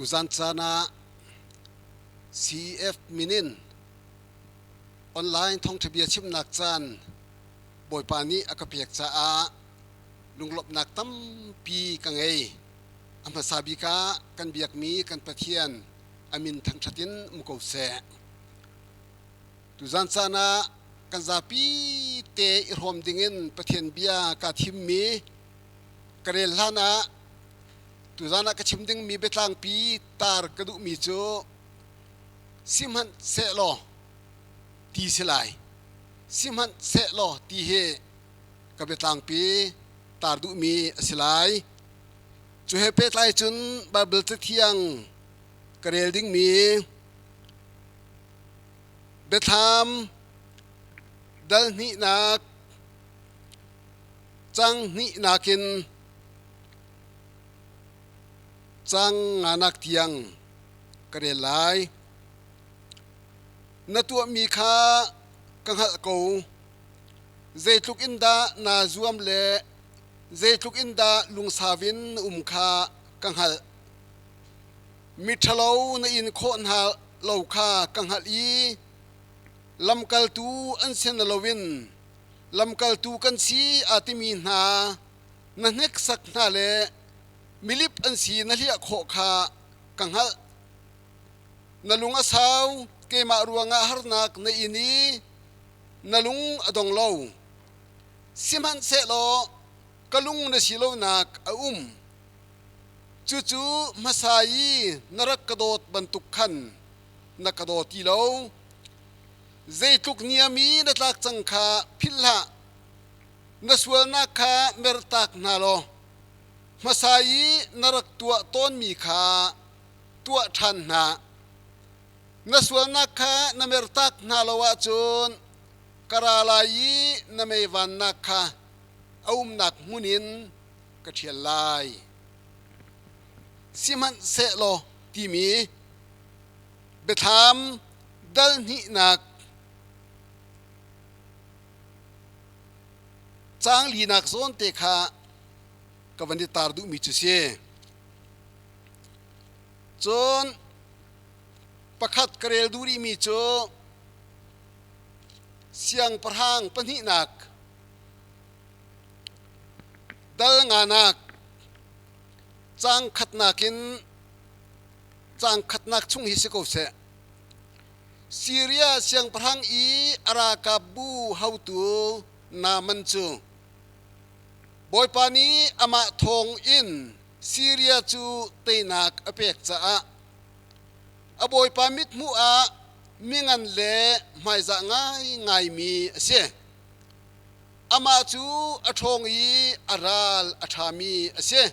Tuzan caan ah CEF min in online thawngṭhabia chimnak caan Bawipa nih a ka pek caah lunglawmhnak tampi ka ngei. A hmasa bik ah kan biakmi kan Pathian a min thangṭhat in um ko seh. Tuzan caan ah kan zapi te i hrawm dingin Pathian bia kaa thimmi ka rel hlan ah tuzan ah ka chim dingmi biatlangpi tar ka duhmi cu sihmanhsehlaw ti si lai. Sihmanhsehlaw ti hi ka biatlangpi tar duhmi a si lai. Cu he pehtlai cun Baibal Cathiang ka rel dingmi Biathlam dal hnihnak cang hnihnak in cang nganak tiang ka rel lai. Na tuahmi kha ka hngalh ko. Zeitluk in dah naa zuam le zeitluk in dah lungsau in na um kha ka hngalh. Miṭhalo na in khawh hna lo kha ka hngalh i lamkaltu an si na loin lamkaltu kan si aa timi hna na hneksak hna le milip an si na hliah khawh kha ka hngalh. Na lung a sau, keimah ruangah harnak na in i na lung a dong lo. Sihmanhsehlaw ka lung na si lonak a um. Cucu hmasa i na rak ka dawt bantuk khan na ka daw ti lo. Zeitluk niam i na tlak cang kha philh hlah. Na sualnak kha mertak hna law hmasa i na rak tuah tawnmi kha tuah ṭhan hna. Na sualnak kha na mertak hna lo ahcun ka ra lai i na mei vannak kha a umnak hmun in ka ṭhial lai. Sihmanhsehlaw timi biathlam dal hnihnak caang linak zawn te kha ka van i tar duhmi cu si. Cun pakhat ka rel duh rihmi cu siangpahrang pahnihnak dal nganak caang khatnak in caang khatnak chung hi si ko seh. Siria siangpahrang i a ralkapbu haotu Naaman cu Bawipa nih amah thawng in Siria cu teinak a pek caah a bawipa mithmuh ah mingan le hmaizah ngaingaimi a si. Amah cu a ṭhawng i a ral a ṭhami a si.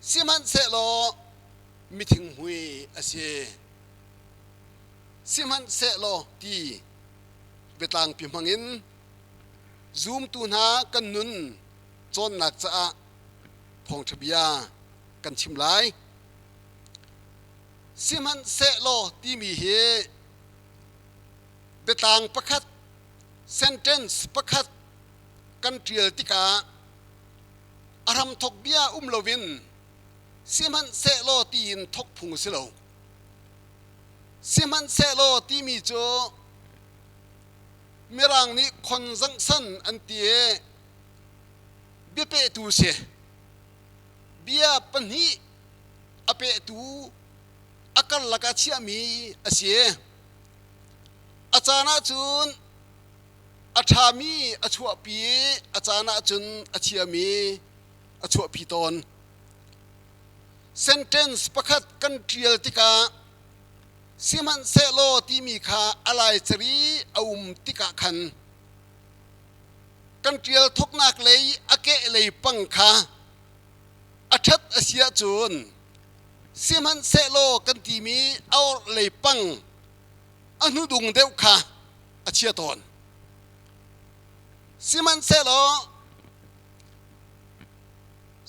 Sihmanhsehlaw mithinghmui a si. Sihmanhsehlaw ti biatlangpi hmangin zumtu hna kan nun cawnnak caah thawngṭha bia kan chim lai. Sihmanhsehlaw timi hi biatlang pakhat sentence pakhat kan ṭial tikah a hramthok bia um loin sihmanhsehlaw tiin thok phung a si lo. Sihmanhsehlaw timi cu Mirang nih conjunction an ti i biapehtu si. Bia pahnih a pehtu a karlak ah chiahmi a si. A caan ahcun a ṭhami a chuahpi i a caan ahcun a chiami a chuahpi tawn. Sentence pakhat kan ṭial tikah sihmanhsehlaw timi kha a laicari a um tikah khan kan ṭial thawknak lei a kehlei pang kha a ṭhat a si ahcun sihmanhsehlaw kan timi a orhlei pang a hnudung deuh kha a chia tawn. Sihmanhsehlaw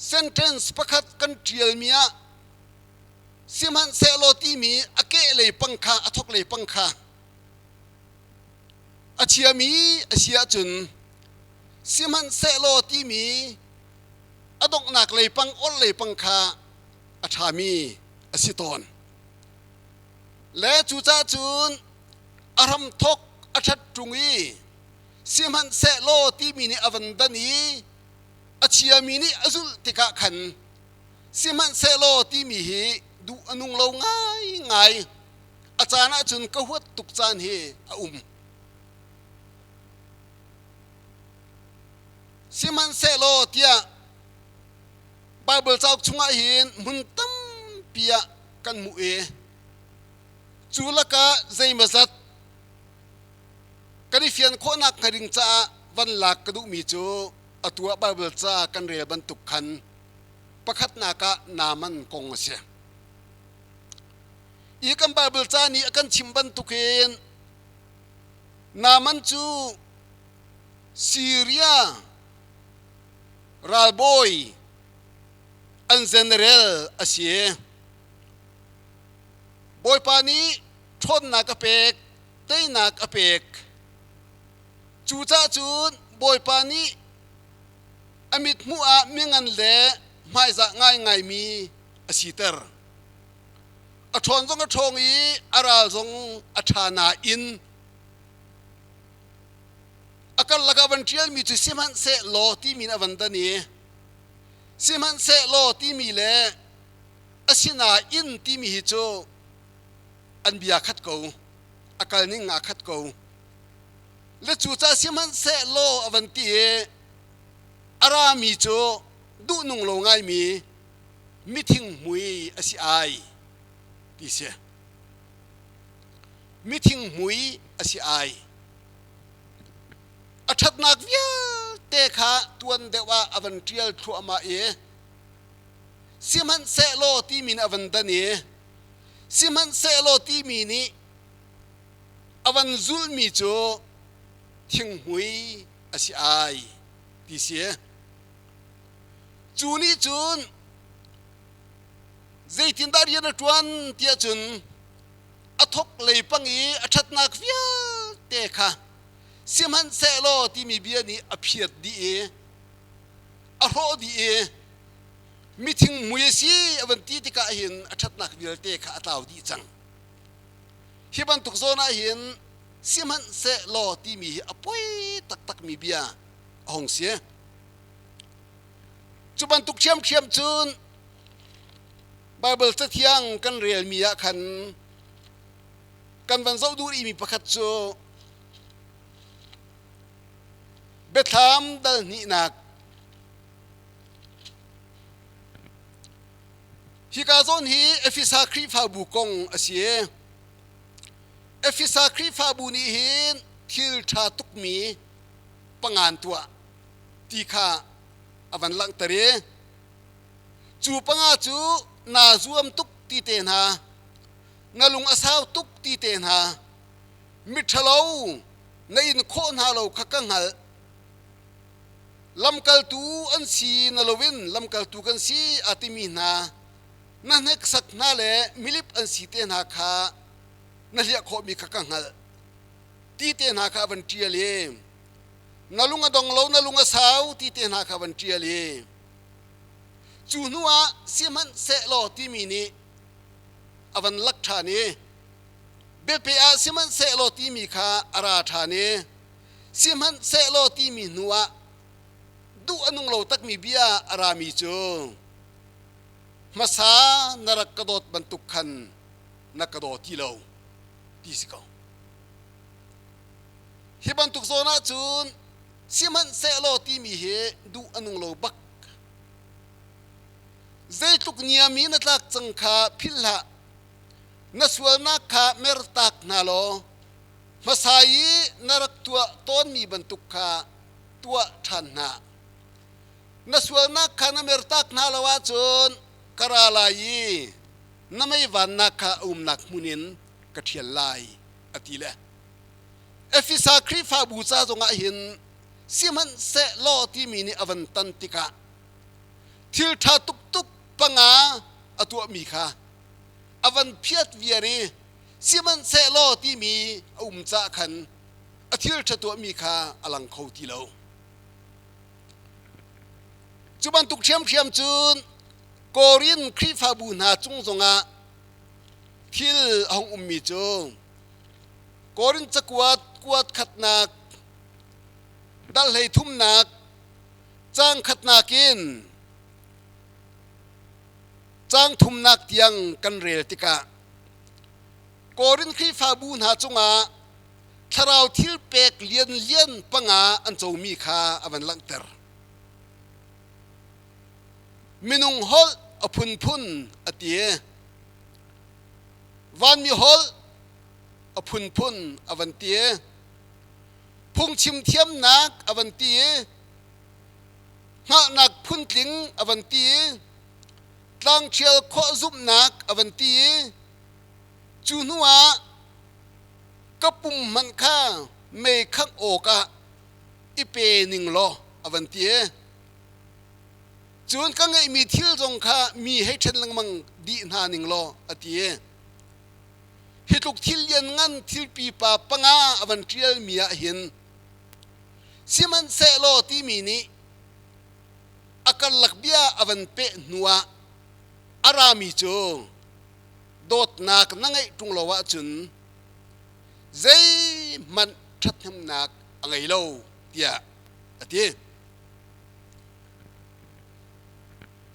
sentence pakhat kan ṭialmi ah sihmanhsehlaw timi a kehlei pang kha a thoklei pang kha a chiami a si ahcun sihmanhsehlaw timi a donghnak lei pang orhlei pang kha a ṭhami a a si tawn. Le cucaah cun a hramthawk a ṭhat ṭung i sihmanhsehlaw timi nih a van dan i a chiami nih a zulh tikah khan sihmanhsehlaw timi hi duh a nung lo ngaingai. A caan ahcun ka huat tuk caan hi a um. Sihmanhsehlaw tiah Baibal cauk chungah hin hmun tampi ah kan hmuh i cu lakah zeimawzat kan i fian khawhnak hnga ding caah van lak ka duhmi cu atu ah Baibal ca kan rel bantuk khan pakhatnak ah Naaman kong a si. I kan Baibal ca nih a kan chim bantukin Naaman cu Syria ralbawi an general a si. Bawipa nih ṭhawnnak a pek, teinak a pek. Cucaah cun Bawipa nih a mithmuh ah mingan le hmaizah ngaingaimi a siter. A ṭhawn zong a ṭhawng i a ral zong a ṭha nain a karlak ah van ṭialmi cu sihmanhsehlaw timi in a van dan i sihmanhsehlaw timi le asinain timi hi cu an bia khat ko, a kal ning aa khat ko. Le cucaah sihmanhsehlaw a van ti i a rami cu duhnung lo ngaimi mithing hmui a si ai ti si. Mithing hmui a si ai. A ṭhatnak vialte kha tuan deuh ah a van ṭial thluahmah i sihmanhsehlaw timi in a van dan i sihmanhsehlaw timi nih a van zulhmi cu thinghmui a si ai ti si. Cu nih cun zeitindah rian a ṭuan tiah cun a thok lei pang i a ṭhatnak vialte kha sihmanhsehlaw timi bia nih a phiat dih i a hrawh dih i mithing mui a si a van ti tikah hin a ṭhatnak vialte kha a tlau dih cang. Hi bantuk zawn ah hin sihmanhsehlaw timi hi a poi taktakmi bia a hung si. Cu bantuk ṭhiamṭhiam cun Baibal Cathiang kan relmi ah khan kan van zoh duh rihmi pakhat cu Biathlam dal hnihnak Hika zawn hi Efesa Khrihfabu kong a si. Efesa Khrihfabu nih hin thil ṭha tukmi pangan tuah ti kha a van langhter i cu panga cu naa zuam tuk ti te hna, na lung a sau tuk ti te hna, miṭhalo na in khawh hna lo kha ka hngalh. Lamkaltu an si na loin lamkaltu kan si a timi hna na hneksak hna le milip an si te hna kha na hliah khawhmi kha ka hngalh ti te hna kha a van ṭial i na lung a dong lo na lung a sau ti te hna kha van ṭial i cu hnu ah sihmanhsehlaw timi nih a van lak ṭhan i biape ah sihmanhsehlaw timi kha a ra ṭhan i sihmanhsehlaw timi hnu ah duh a nung lo takmi bia a rami cu hmasa na rak ka dawt bantuk khan na ka daw ti lo ti si ko. Hi bantuk zawn ahcun sihmanhsehlaw timi hi duh a nung lo bak. Zeitluk niam i na tlak cang kha philh hlah. Na sualnak kha mertak hna law hmasa i na rak tuah tawnmi bantuk kha tuah ṭhan hna. Na sualnak kha na mertak hna lo ahcun ka ra lai i na mei vannak kha a umnak hmun in ka ṭhial lai, a ti le. Efesa Khrihfabu ca zongah hin sihmanhsehlaw timi nih a van tan tikah thil ṭha tuktuk panga a tuahmi kha a van phiat viar i sihmanhsehlaw timi a um caah khan a thil ṭha tuahmi kha a lang kho ti lo. Cu bantuk ṭhiamṭhiam cun Korin Khrihfabu hna cung zongah. thil a hung ummi cu Korin cakuat kuat khatnak dal hlei thumnak caang khatnak in caang thumnak tiang kan rel tikah Korin Khrihfabu hna cungah thlarau thil pek lianlian panga an comi kha a van langhter. Minung holh a phunphun a ti. Vanmi holh a phunphun a van ti. Phungchim thiamnak a van ti. Hngalhnak phuntling a van ti. Tlangṭhial khawh zumhnak a van ti. Cu hnuah ka pum hmanh kha mei khangh awkah i pe ning law a van ti. Cun ka ngeihmi thil zong kha mi hei ṭhen lengmang dih hna ning law a ti. Hi tluk thil lianngan thil pipa panga a van ṭialmi ah hin sihmanhsehlaw timi nih a karlak bia a van peh hnuah a rami cu dawtnak na ngeih ṭung lo ahcun zeihmanh ṭhathnemnak a ngei lo tiah a ti.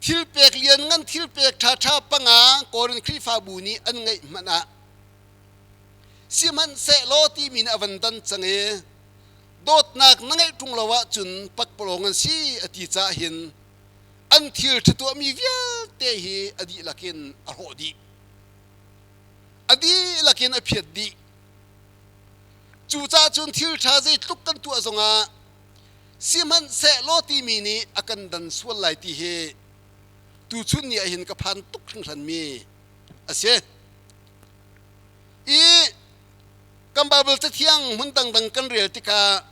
Thil pek lianngan thil pek ṭhaṭha panga Korin Khrihfabu nih an ngeih hmanh ah sihmanhsehlaw timi nih a van dan cang i dawtnak na ngeih ṭung lo ahcun pakpalawng an si a ti caah hin an thil ṭha tuahmi vialte hi a dihlak in a hrawh dih. A dihlak in a phiat dih. Cucaah cun thil ṭha zeitluk kan tuah zongah sihmanhsehlaw timi nih a kan dan sual lai ti hi tuchun ni ah hin ka phan tuk hringhranmi a si. I kan Baibal Cathiang hmun dangdang kan rel tikah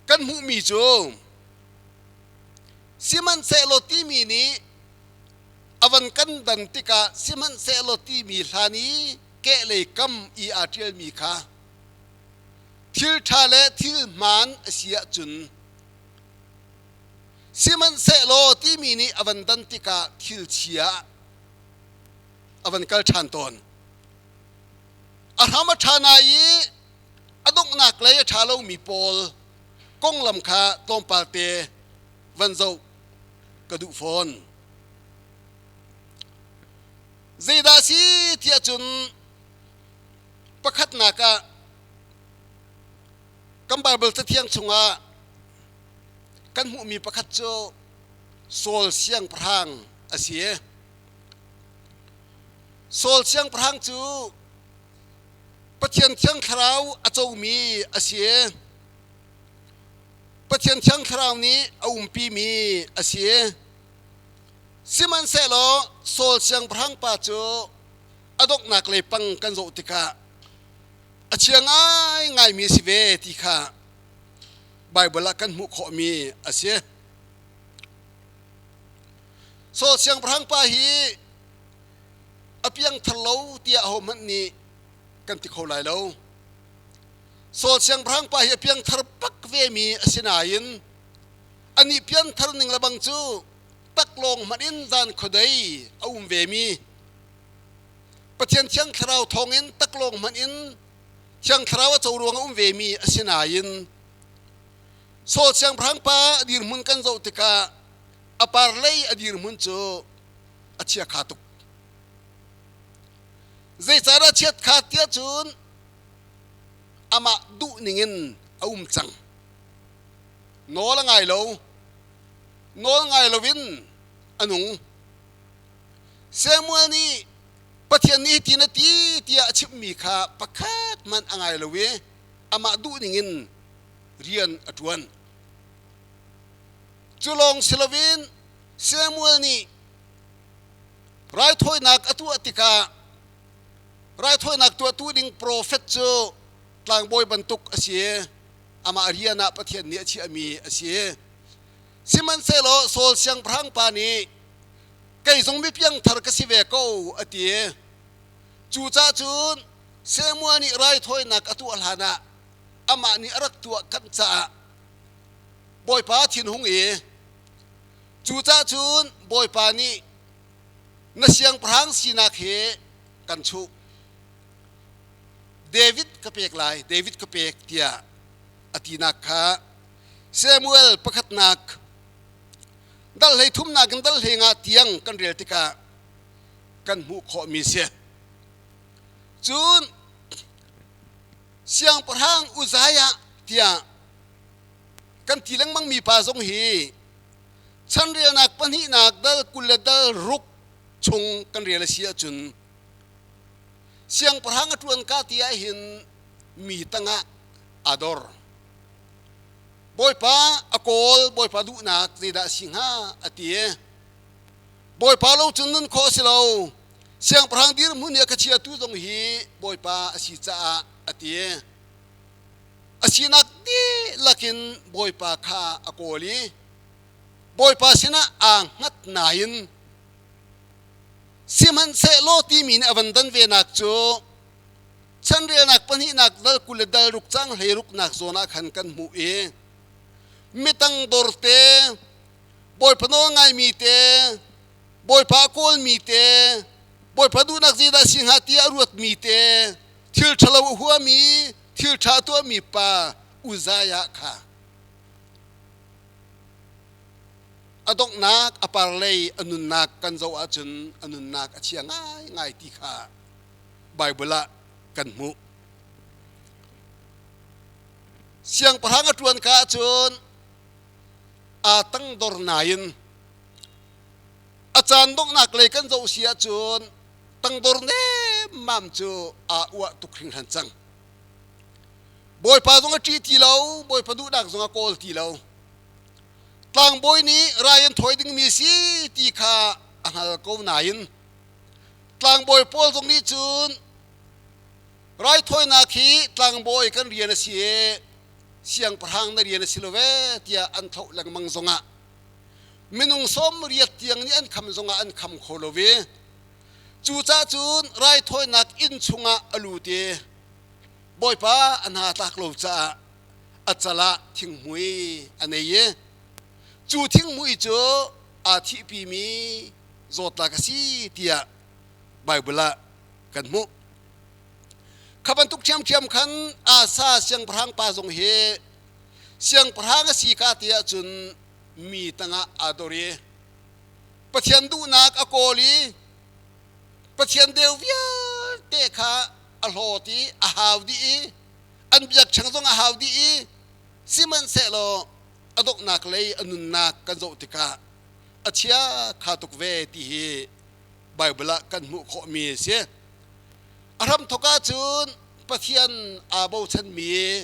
kan hmuhmi cu sihmanhsehlaw timi nih a van kan dan tikah sihmanhsehlaw timi hlan i kehlei kam i aa ṭialmi kha thil ṭha le thil hmaan a si ahcun sihmanhsehlaw timi nih a van dan tikah thil chia a van kal ṭhan tawn. A hram a ṭha na i a donghnak lei a ṭha lomi pawl konglam kha tlawmpal te van zoh ka duh fawn. Zeidah si tiah cun pakhatnak ah kan Baibal Cathiang chungah kan hmuhmi pakhat cu Saul siangpahrang a si. Saul siangpahrang cu Pathian Thiang Thlarau a comi a si. Pathian Thiang Thlarau nih a umpimi a si. Sihmanhsehlaw Saul siangpahrang pa cu a donghnak lei pang kan zoh tikah a chia ngaingaimi a si ve ti kha Baibal ah kan hmuh khawhmi a si. Saul siangpahrang pa hi a piangthar lo tiah ahohmanh nih kan ti kho lai lo. Saul siangpahrang pa hi a piangthar bak vemi a si nain anih pianthar ning le bang cu taklawng hmanh in zan khuadei a um vemi Pathian Thiang Thlarau thawngin taklawng hmanh in Thiang Thlarau a co ruang a um vemi a si nain Saul siangpahrang pa a dirhmun kan zoh tikah a par lei a dirhmun cu a chiakha tuk. Zeicahdah chiat kha tiah cun amah duh ningin a um cang. Nawl a ngai lo. Nawl ngai loin a nung. Samuel nih Pathian nih hitin a ti tiah a chimhmi kha pakhat hmanh a ngai lo i amah duh ningin rian a ṭuan. Cu lawng si loin Samuel nih raithawinak a tuah tikah raithawinak tuahtu ding profet cu tlangbawi bantuk a si i amah rian ah Pathian nih a chiahmi a si. Sihmanhsehlaw Saul siangpahrang pa nih kei zong mi piangthar ka si ve ko a ti. Cucaah cun Samuel nih raithawinak a tuah hlanah amah nih a rak tuah kanh caah Bawipa thinhung i cucaah cun Bawipa nih Na siangpahrang sinak hi kan chuh. David ka pek lai, David ka pek tiah a tinak kha Samuel pakhatnak dal hlei thumnak in dal hlei nga tiang kan rel tikah kan hmuh khawhmi si. Cun siangpahrang Uzziah tiah kan ti lengmangmi pa zong hi chanrelnak pahnihnak dal 20 le dal ruk chung kan rel a si ahcun siangpahrang a ṭuan ka ti ahhin mi tangah aa dor. Bawipa a kawl, Bawipa duhnak zeidah a si hnga a ti. Bawipa lo cun nun khawh a si lo. Siangpahrang dirhmun i a ka chiatu zong hi Bawipa a si caah a ti. A sinak dihlak in Bawipa kha a kawl i Bawipa sinah aa hngat nain sihmanhsehlaw timi nih a van dan venak cu chanrelnak pahnihnak dal 20 le dal ruk cang hleiruknak zawn ah khan kan hmuh i mitang dawrte Bawipa nawl ngaimi te Bawipa kawlmi te Bawipa duhnak zeidah si hnga tiah a ruatmi te thil ṭhalo a huami thil ṭha tuahmi pa Uzziah kha a donghnak a parlei a nunnak kan zoh ahcun a nunnak a chia ngaingai ti kha Baibal ah kan hmuh. Siangpahrang a ṭuan ka ahcun aa tangdor nain a caan donghnak lei kan zoh si ahcun tangdor nemmam cu aa uah tuk hringhran cang. Bawipa zong a ṭih ti lo, Bawipa duhnak zong a kawl ti lo. Tlangbawi nih rai an thawi dingmi si ti kha a hngal ko nain tlangbawi pawl zong nih cun raithawinak hi tlangbawi kan rian a si i siangpahrang na rian a si lo ve tiah an thloh lengmang zongah minung 80 tiang nih an kham zongah an kham kho lo ve. Cucaah cun raithawinak inn chungah a lut i Bawipa a hna tlak lo caah a cal ah thinghmui a nei i cu thinghmui cu aa thihpimi zawtnak a si tiah Baibal ah kan hmuh. Kha bantuk ṭhiamṭhiam khan Asa siangpahrang pa zong hi siangpahrang a si ka ti ahcun mi tangah aa dor i Pathian duhnak a kawl i Pathian deu vialte kha a hlawt i a hau dih i an biakṭheng zong a hau dih i sihmanhsehlaw a donghnak lei a nunnak kan zoh tikah a chia kha tuk ve ti hi Baibal ah kan hmuh khawhmi a si. A hramthawk ahcun Pathian aa bochanmi,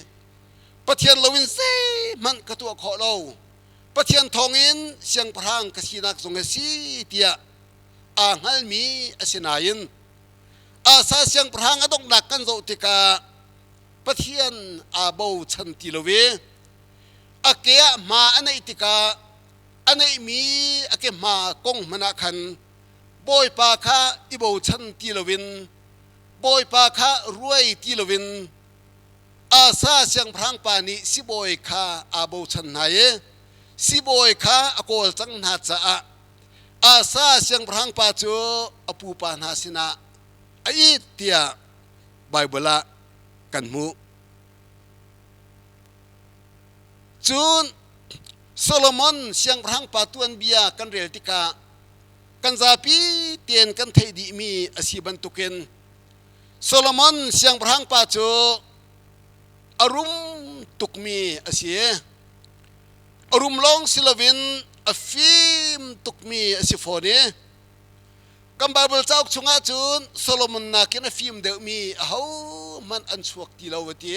Pathian loin zeihmanh ka tuah khawh lo, Pathian thawngin siangpahrang ka sinak zong a si tiah aa hngalmi a si nain Asa siangpahrang a donghnak kan zoh tikah Pathian aa bochan ti lo i a ke ah hma a neih tikah a neihmi a ke hma kong hmanh ah khan Bawipa kha i bochan ti loin Bawipa kha ruai ti loin Asa siangpahrang pa nih sibawi kha aa bochan hna i sibawi kha a kawl cang hna caah Asa siangpahrang pa cu a pupa hna sinah a it tiah Baibal ah kan hmuh. Cun Solomon siangpahrang pa tuanbia kan rel tikah kan zapi tein kan theih dihmi a si bantukin Solomon siangpahrang pa cu a rum tukmi a si. A rum lawng si loin a fim tukmi a si fawn i kan Baibal cauk chungah cun Solomon nakin a fim deuhmi ahohmanh an chuak ti lo a ti.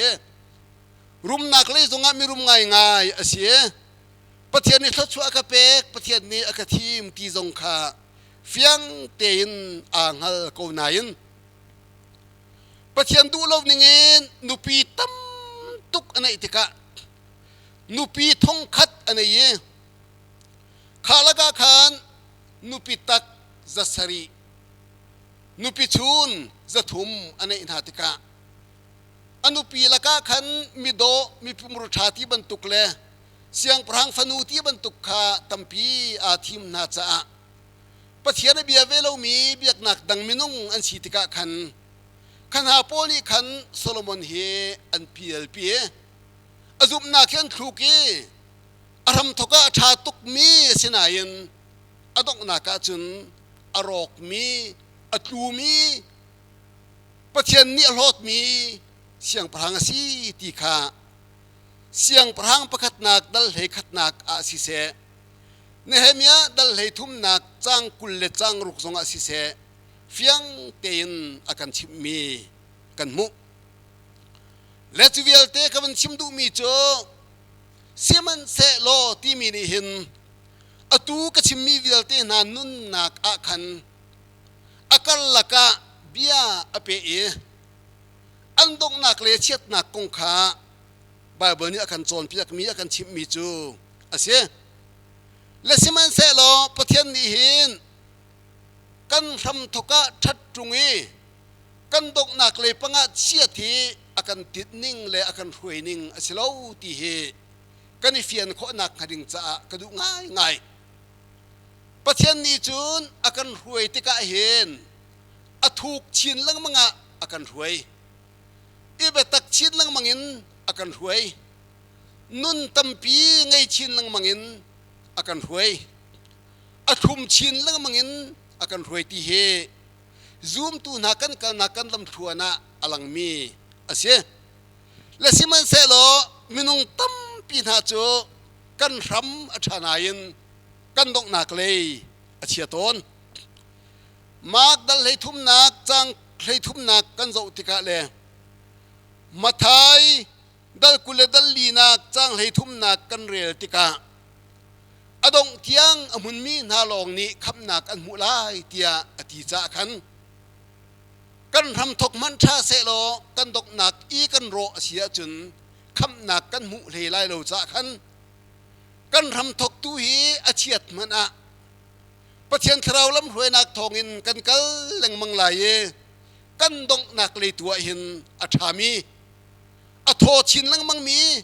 Rumnak lei zongah mirum ngaingai a si. Pathian nih thluachuah a ka pek, Pathian nih a ka thim ti zong kha fiang tein aa hngal ko nain Pathian duh lo ningin nupi tam tuk a neih tikah nupi thongkhat a nei i kha lakah khan nupi tak 700 nupi chun 300 a neih hna tikah a nupi lakah khan midawh mi pumru ṭha ti bantuk le siangpahrang fanu ti bantuk kha tampi aa thim hna caah. Pathian a bia ve lomi biaknak dang minung an si tikah khan kha hna pawl nih khan Solomon hi an pialpi i a zumhnak hi an thluk i a hramthawk ah a ṭha tukmi a si nain a donghnak ah cun a rawkmi, a tlumi, Pathian nih a hlawtmi siangpahrang a si ti kha siangpahrang pakhatnak dal hlei khatnak ah siseh, Nehemiah dal hlei thumnak cang 20 le cang ruk zongah siseh, fiang tein a kan chimhmi kan hmuh. Le cu vialte ka van chim duhmi cu sihmanhsehlaw timi nih hin atu ka chimmi vialte hna nunnak ah khan a karlak ah bia a peh i an donghnak le chiatnak kong kha Baibal nih a kan cawnpiakmi a kan chimhmi cu a si. Le sihmanhsehlaw Pathian nih hin kan hramthawk ah ṭhat ṭung i kan donghnak lei pangah chiat hi a kan tinh ning le a kan hruai ning a si lo ti hi kan i fian khawhnak hnga ding caah ka duh ngaingai. Pathian nih cun a kan hruai tikah hin a thuk chin lengmang ah a kan hruai. I biatak chin lengmang in a kan hruai. Nun tampi ngei chin lengmang in a kan hruai. A thlum chin lengmang in a kan hruai ti hi zumtu hna kan kalnak kan lamthluan ah a langmi a si. Le sihmanhsehlaw minung tampi hna cu kan hram a ṭha nain kan donghnak lei a chia tawn. Mark dal hleithumnak cang hleithumnak kan zoh tikah le Mathai dal 20 le dal linak cang hleithumnak kan rel tikah a dongh tiang a hmunmi hna lawng nih khamhnak an hmuh lai tiah a ti caah khan kan hramthok hmanh ṭha sehlaw kan donghnak i kan rawh a si ahcun khamhnak kan hmuh hlei lai lo caah khan kan hramthok tu hi a chiat hmanh ah Pathian thlarau lamhruainak thawngin kan kal lengmang lai i kan donghnak lei tu ah hin a ṭhami a thaw chin lengmangmi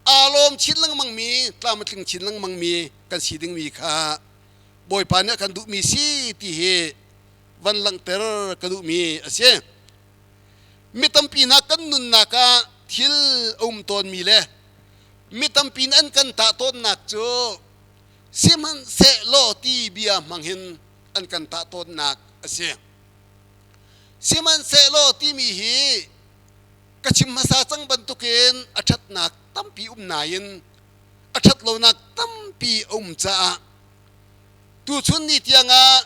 aa lawm chin lengmangmi tlam a tling chin lengmangmi kan si dingmi kha Bawipa nih a kan duhmi si ti hi van langhter ka duhmi a si. Mi tampi hna kan nunnak ah thil a um tawnmi le mi tampi an kan tah tawnnak cu sihmanhsehlaw ti bia hmang hin an kan tah tawnnak a si. Sihmanhsehlaw timi hi ka chim hmasa cang bantukin a ṭhatnak tampi um nain a ṭhatlonak tampi a um caah tuchun ni tiangah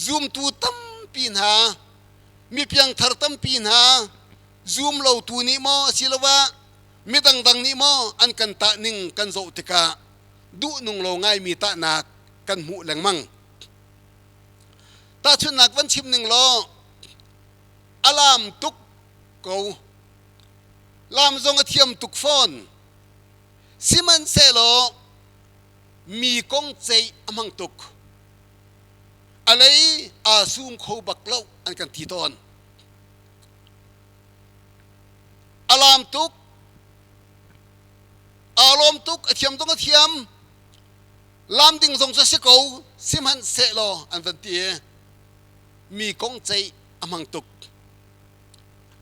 zumtu tampi hna mi piangthar tampi hna zum lotu nih maw asiloah mi dangdang nih maw an kan tah ning kan zoh tikah duhnung lo ngaimi tahnak kan hmuh lengmang. Tahchunhnak van chim ning law a laam tuk ko. Laam zong a thiam tuk fawn. Sihmanhsehlaw mi kong ceih a hmang tuk. A lei aa sum kho bak lo an kan ti tawn. A laam tuk, aa lawm tuk, a thiam zong a thiam, laam ding zong cu a si ko, sihmanhsehlaw an van ti i mi kong ceih a hmang tuk.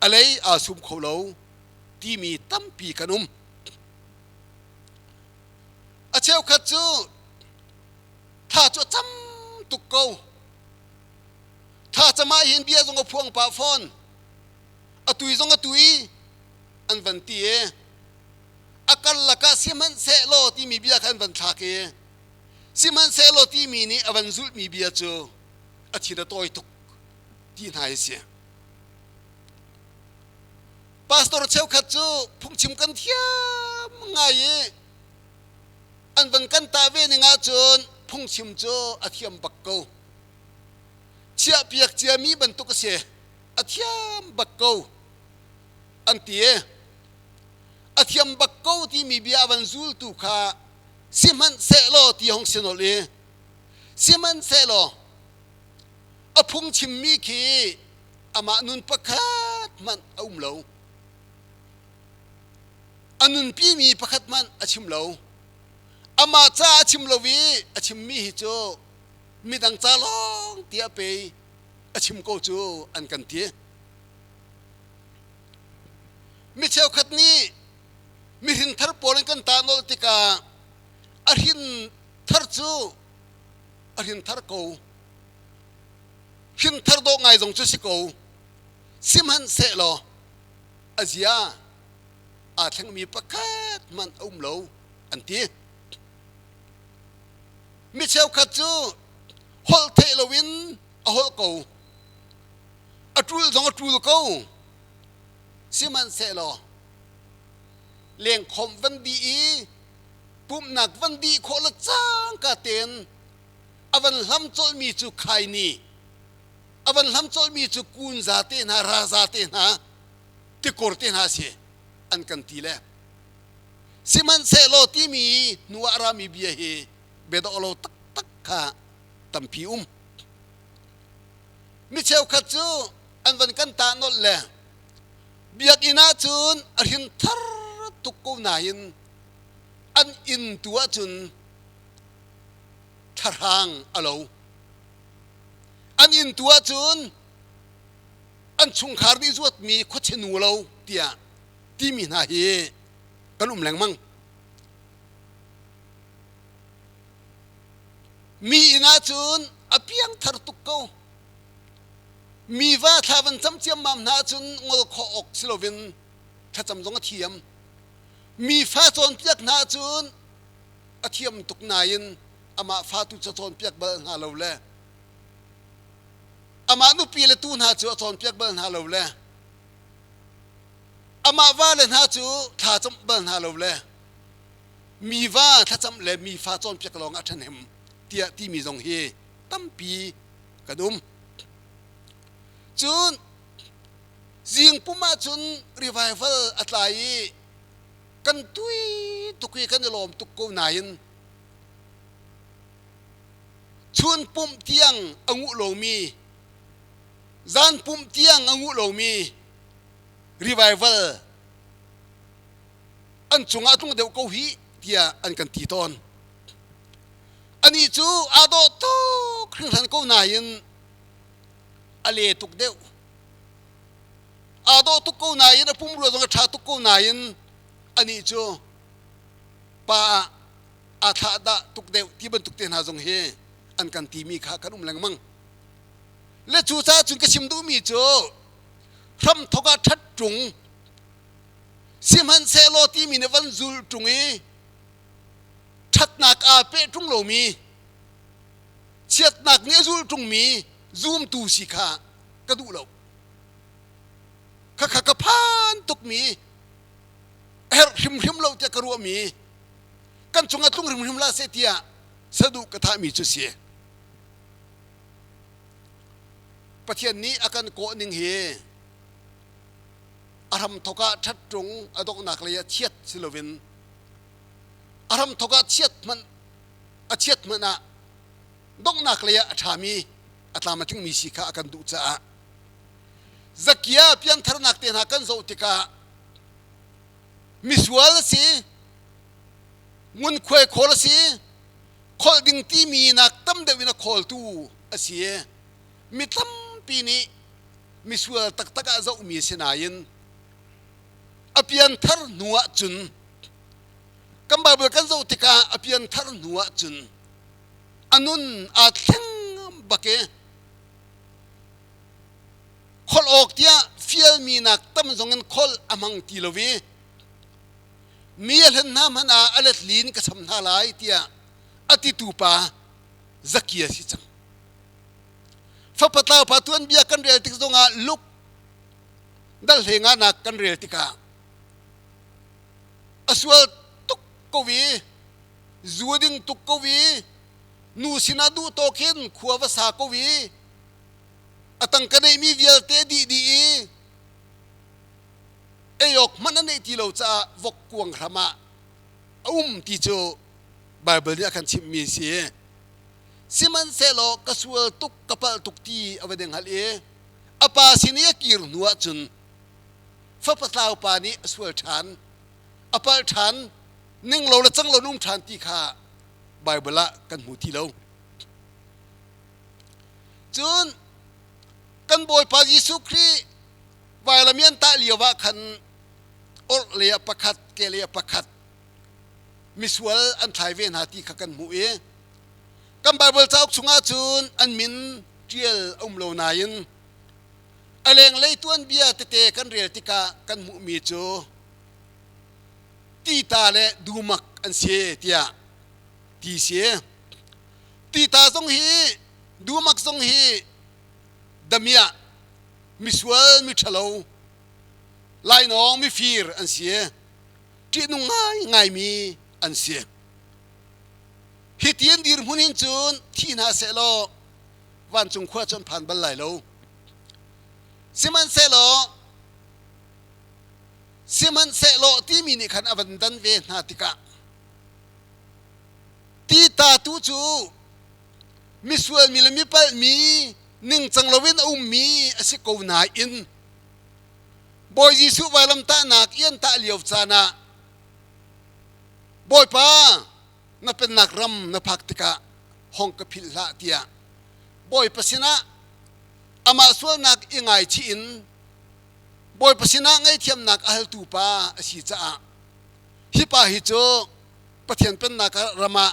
A lei aa sum kho lo timi tampi kan um. A cheukhat cu thla cu a cam tuk ko. Thla cam ah hin bia zong a phuang pah fawn. A tui zong a tui an van ti i a karlak ah sihmanhsehlaw timi bia kha an van thlak i sihmanhsehlaw timi nih a van zulhmi bia cu a thin a tawi tuk ti hna hi si. Pastor cheukhat cu phungchim kan thiam ngai i an van kan tah ve ning ahcun phungchim cu a thiam bak ko. Chiahpiak ciami bantuk a si. A thiam bak ko an ti i a thiam bak ko timi bia a van zultu kha sihmanhsehlaw ti hong si nolh i sihmanhsehlaw a phungchimmi khi amah nun pakhat hmanh a um lo. A nunpimi pakhat hmanh a chim lo. Amah ca a chim lo i a chimmi hi cu Midang ca lawng tiah pei a chim ko cu an kan ti. Mi cheukhat nih mi hrinthar pawl in kan tah nolh tikah a hrin thar cu a hrinthar ko. Hrinthar dawh ngai zong cu si ko. Sihmanhsehlaw a zia aa thlengmi pakhat hmanh a um lo an ti. Mi cheukhat cu holh theih loin a holh ko. A ṭul zong a ṭul ko. Sihmanhsehlaw lengkhawmh van dih i pumhnak van dih khawh le cangka tein a van hlam colhmi cu khaini, a van hlam colhmi cu kunza te hna, raza te hna, tikor te hna si an kan ti le. Sihmanhsehlaw timi hnu ah rami bia hi biadawh lo taktak kha tampi um. Mi cheukhat cu an van kan tah nolh le biakinn ah cun a hrin thar tuk ko nain an inn tu ahcun thlahrang a lo. An inn tu ahcun an chungkhar nih zuatmi khuachia nu lo tiah timi hna hi kan um lengmang. Mi inn ahcun a piangthar tuk ko. Mi va thla van cam ciammam hna ahcun ngol khawh awk si loin thlacam zong a thiam. Mi fa cawnpiak hna ahcun a thiam tuk nain amah fa tu cu a cawnpiak bal hna lo le amah nupi le tu hna cu a cawnpiak bal hna lo le amah va le hna cu thla camh bal hna lo le mi va thlacamh le mi fa cawnpiak lawng a ṭhahnem tiah timi zong hi tampi kan um. Cun zing pum ahcun revival a tlai i kan tui tuk i kan i lawm tuk ko nain chun pumh tiang a nguh lomi zan pumh tiang a nguh lomi revival an cungah tlung deuh ko hi tiah an kan ti tawn. Anih cu aa dawh tuk hringhran ko nain a le tuk deuh. Aa dawh tuk ko nain a pumrua zong a ṭha tuk ko nain anih cu pa ah aa thlah dah tuk deuh ti bantuk te hna zong hi an kan timi kha kan um lengmang. Le cucaah cun ka chim duhmi cu hramthok ah ṭhat ṭung sihmanhsehlaw timi nih van zul ṭung i ṭhatnak aa peh ṭung lomi chiatnak nih a zul ṭungmi zumtu si kha ka duh lo. Khakha ka phan tukmi a herh hrimhrim lo tiah ka ruahmi kan cungah tlung hrimhrim hlah seh tiah saduh ka thahmi cu si. Pathian nih a kan kawh ning hi a hramthok ah ṭhat ṭung a donghnak lei ah chiat si loin a hramthok ah chiat hmanh a chiat hmanh ah donghnak lei ah a ṭhami a tlam a tlingmi si kha a kan duh caah Zakia piantharnak te hna kan zoh tikah misual a si ngunkhuai khawl a si kholh ding timi nak tam deuh in a khawltu a si mi tampi nih misual taktak ah zohmi a si nain a pianthar hnu ah cun kan Bible kan zoh tikah a pianthar hnu ah cun a nun aa thleng bak i kholh awk tiah fialmi nak tam zong in kholh a hmang ti lo i mi a hlen hna hmanh ah a let lin ka cham hna lai tiah a titu pa Zakia si cang. Fapa tlaupa tuanbia kan rel tik zongah Luke dal hle nga nak kan rel tikah a sual tuk ko i zu a ding tuk ko i nu sinah duh tawk in khua va sa ko i a tangka neihmi vialte dih dih i ei awk hmanh a neih ti lo caah vok kuang hram ah a um ti cu Baibal nih a kan chimhmi a si. Sihmanhsehlaw ka sual tuk ka palh tuk ti a va deng hngalh i a pa sin i a kir hnu ahcun fapa tlau pa nih a sual ṭhan, a palh ṭhan, ning lo le cang lo in um ṭhan ti kha Baibal ah kan hmu ti lo. Cun kan Bawipa Jesuh Khrih vailam i an tah lio ah khan orh lei ah pakhat, ke lei ah pakhat misual an thlai ve hna ti kha kan hmuh i kan Baibal cauk chungah cun an min ṭial a um lo nain a lenglei tuanbia tete kan rel tikah kan hmuhmi cu tita le dumak an si tiah ti si. Tita zong hi dumak zong hi damiah misual miṭhalo lainawng mifir an si. Ṭihnung ngaingaimi an si. Hi ti an dirhmun hin cun thi hna sehlaw vancung khua cu an phan bal lai lo. Sihmanhsehlaw sihmanhsehlaw timi nih khan a van dan ve hna tikah tita tu cu misual mi le mipalhmi ningcang loin a ummi a si ko nain Bawi Jesuh vailamtahnak i an tah lio caan ah Bawipa na pennak ram na phak tikah hong ka philh hlah tiah Bawipa sinah amah sualnak i ngaichih in Bawipa sinah ngaihthiamnak a haltu pa a si caah hi pa hi cu Pathian pennak ram ah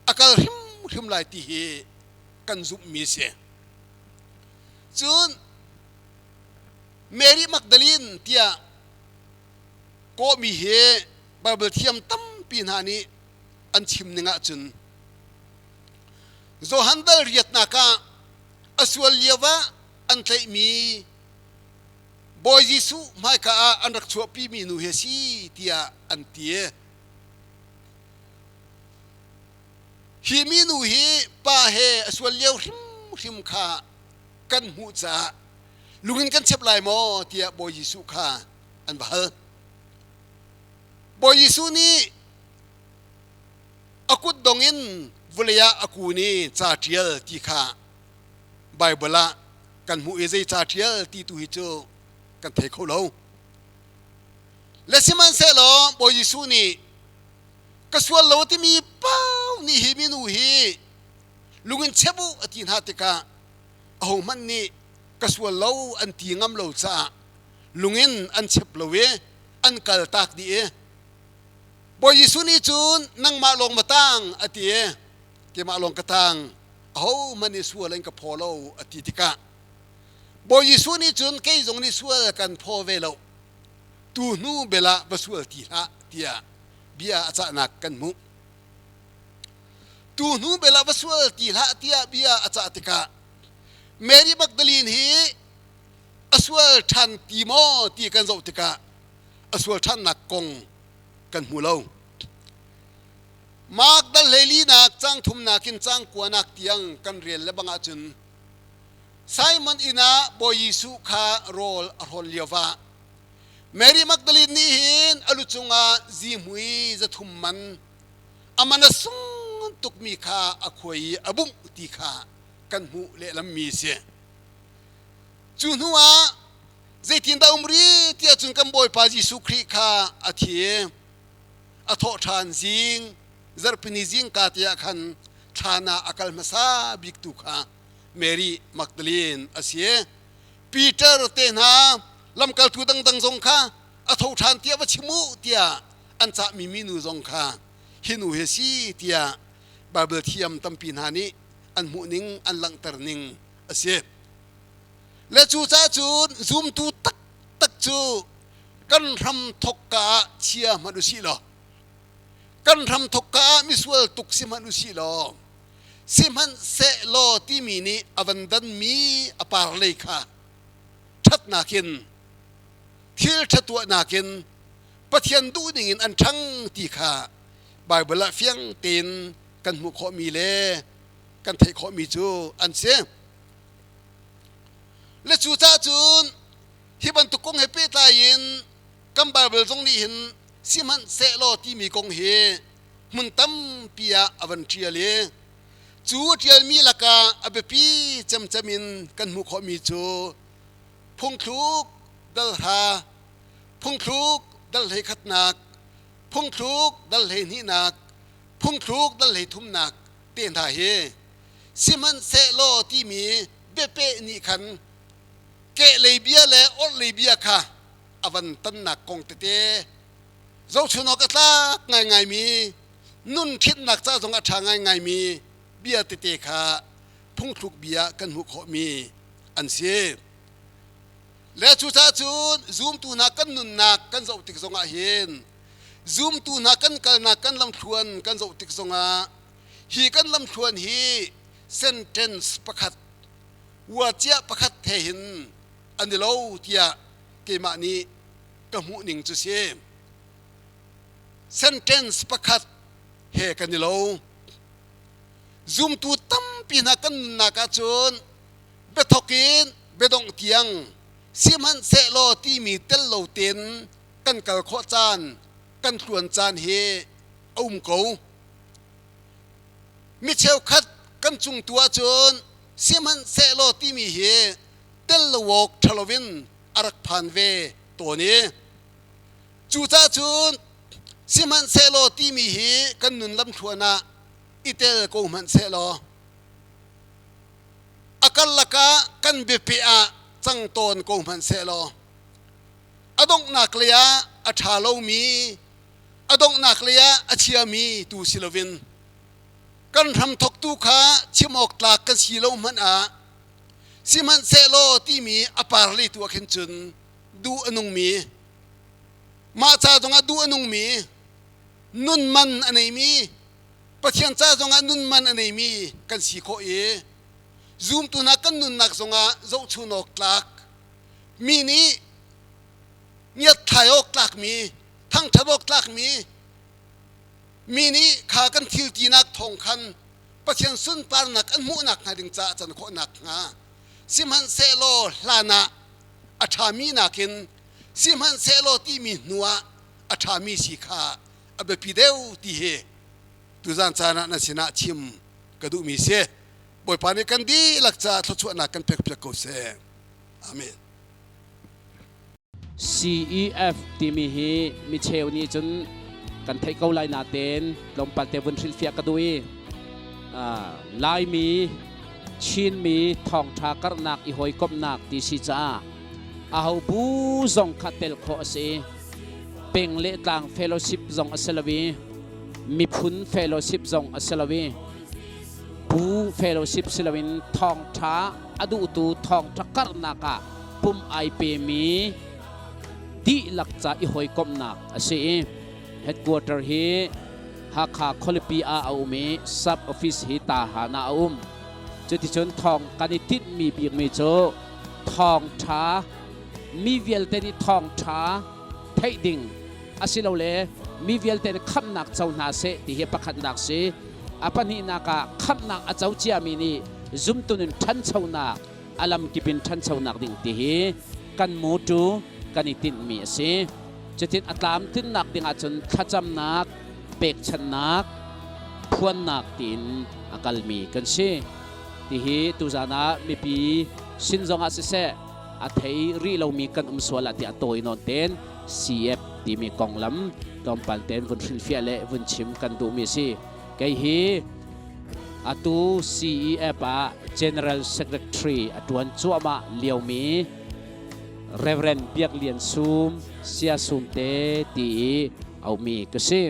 a kal hrimhrim lai ti hi kan zumhmi a si. Cun Mary Magdalene tiah kawhmi hi Baibal thiam tampi hna nih an chim ning ahcun Johan dal riatnak ah a sual lio ah an tlaihmi Bawi Jesuh hmaika ah an rak chuahpimi nu hi a si tiah an ti. Hi minu hi pa he a sual lio hrimhrim kha kan hmuh caah lungin kan chep lai maw tiah Bawi Jesuh kha an va hal. Bawi Jesuh nih a kutdong in vawlei ah a kun i ca ṭial ti kha Baibal ah kan hmuh i zei ca ṭial ti tu hi cu kan thei kho lo. Le sihmanhsehlaw Bawi Jesuh nih ka sual lo timi pau nih hi minu hi lungin chep u a ti hna tikah ahohmanh nih ka sual lo an ti ngam lo caah lungin an chep lo i an kal tak dih i Bawi Jesuh nih cun nangmah lawng ma tang a ti i keimah lawng ka tang ahohmanh nih sual an ka phaw lo a ti tikah Bawi Jesuh nih cun kei zong nih sual kan phaw ve lo tu hnu bel ah va sual ti hlah tiah bia a cahnak kan hmuh. Tu hnu bel ah va sual ti hlah tiah bia a cah tikah Mary Magdalene hi a sual ṭhan ti maw ti kan zoh tikah a sual ṭhannak kong kan hmu lo. Mark dal hleilinak cang thumnak in cang kuanak tiang kan rel le bang ahcun Simon inn ah Bawi Jesuh kha rawl a hrawn lio ah Mary Magdalene nih hin a lu cungah zihmui 300 man a man a sung tukmi kha a khuai i a bungh ti kha kan hmuh lehlammi a si. Cu hnu ah zeitindah um rih tiah cun kan Bawipa Jesuh Khrih kha a thi a thawh ṭhan zing zarhpini zingka te ah khan thlan ah a kal hmasa bik tu kha Mary Magdalene a si. Peter te hna lamkaltu dangdang zong kha a tho ṭhan tiah va chim u tiah an cahmi minu zong kha hi nu hi si tiah Baibal thiam tampi hna nih an hmuhning an langhter ning a si. Le cucaah cun zumtu taktak cu kan hram thawkka ah chia hmanh u sih law kan hram thawkka ah misual tuk si hmanh u sih law sihmanhsehlaw timi nih a van danmi a par lei kha ṭhatnak in thil ṭha tuahnak in Pathian duhning in an ṭhang ti kha Baibal ah fiang tein kan hmuh khawhmi le kan theih khawhmi cu an si. Le cucaah cun hi bantuk kong he pehtlai in kan Baibal zong nih hin sihmanhsehlaw timi kong hi hmun tampi ah a van ṭial i cu a ṭialmi lakah a biapi cemcem in kan hmuh khawhmi cu phungthluk dal hra, phungthluk dal 11nak, phungthluk dal 12nak, phungthluk dal 13nak te hna hi sihmanhsehlaw timi biapeh nih khan kehlei bia le orhlei bia kha a van tannak kong tete zohchun awk a tlak ngaingaimi nun ṭhitnak ca zong a ṭha ngaingaimi bia tete kha phungthluk bia kan hmuh khawhmi an si. Le cucaah cun zumtu hna kan nunnak kan zoh tik zongah hin zumtu hna kan kalnak kan lamthluan kan zoh tik zongah hi kan lamthluan hi sentence pakhat uaciah pakhat he hin an i lo tiah keimah nih ka hmuh ning cu si. Sentence pakhat he kan i lo. Zumtu tampi hna kan nunnak ahcun biathok in biadongh tiang sihmanhsehlaw timi tel lo tein kan kal khawh caan kan tluan caan hi a um ko. Mi cheukhat kan cung tu ahcun sihmanhsehlaw timi hi tel lo awk ṭha loin a rak phan ve tawn i cucaah cun sihmanhsehlaw timi hi kan nun lamthluan ah i tel ko hmanhsehlaw a karlak ah kan biapeh ah cang tawn ko hmanhsehlaw a donghnak lei ah a ṭha lomi a donghnak lei ah a chiami tu si loin kan hramthawktu kha chim awk tlak kan si lo hmanh ah Sihmanhsehlaw timi a par lei tu ah khin cun duh a nungmi, mah ca zongah duh a nungmi, nun man a neimi, Pathian ca zongah nun man a neimi kan si khawh i zumtu hna kan nunnak zongah zohchun awk tlak, mi nih ngiatthlai awk tlakmi, thangṭhat awk tlakmi, mi nih kha kan thil tinak thawng khan Pathian sunparnak an hmuhnak hnga ding caah can khawhnak hnga sihmanhsehlaw hlan ah a ṭhami nakin sihmanhsehlaw timi hnu ah a ṭhami si kha a biapi deuh ti hi tuzan caan ah nan sinah chim ka duhmi si. Bawipa nih kan dihlak caah thluachuahnak kan pekpiak ko seh. Amen. CEF timi hi micheu nih cun kan theih ko lai natein tlawmpal te vun hrilhfiah ka duh i Laimi Chinmi thawngṭha karhnak i hawikomhnak ti si caah aho bu zong kha tel khawh a si. Peng le tlang fellowship zong a si lo i miphun fellowship zong a si lo i bu fellowship si loin thawngṭha a duhtu thawngṭha karhnak ah pum ai pemi dihlak ca i hawikomhnak a si i headquarter hi Hakha khualipi ah a um i sub office hi Tahan ah a um. Cuticun thawng kan i tinhmi bikmi cu thawngṭha mi vialte nih thawngṭha theih ding asilole mi vialte nih khamhnak co hna seh ti hi pakhatnak si. A pahnihnak ah khamhnak a co ciami nih zumtu nun ṭhanchonak a lamkip in ṭhanchonak ding ti hi kan mawṭu kan i tinhmi a si. Cutin a tlamtlinnak ding ahcun thlacamnak, pekchanhnak, phuannak tiin a kalmi kan si. Tihi tuzan ah mipi sin zong ah siseh a thei rih lomi kan um sual ah tiah tawi nawn ten CF timi konglam tlawmpal ten vun hrilhfiah le vun chim kan duhmi a si. Kei hi atu CEF ah General Secretary a ṭuan cuahmah liomi Reverend Biak Lian Sum Sia Sum te ti i aumi ka si.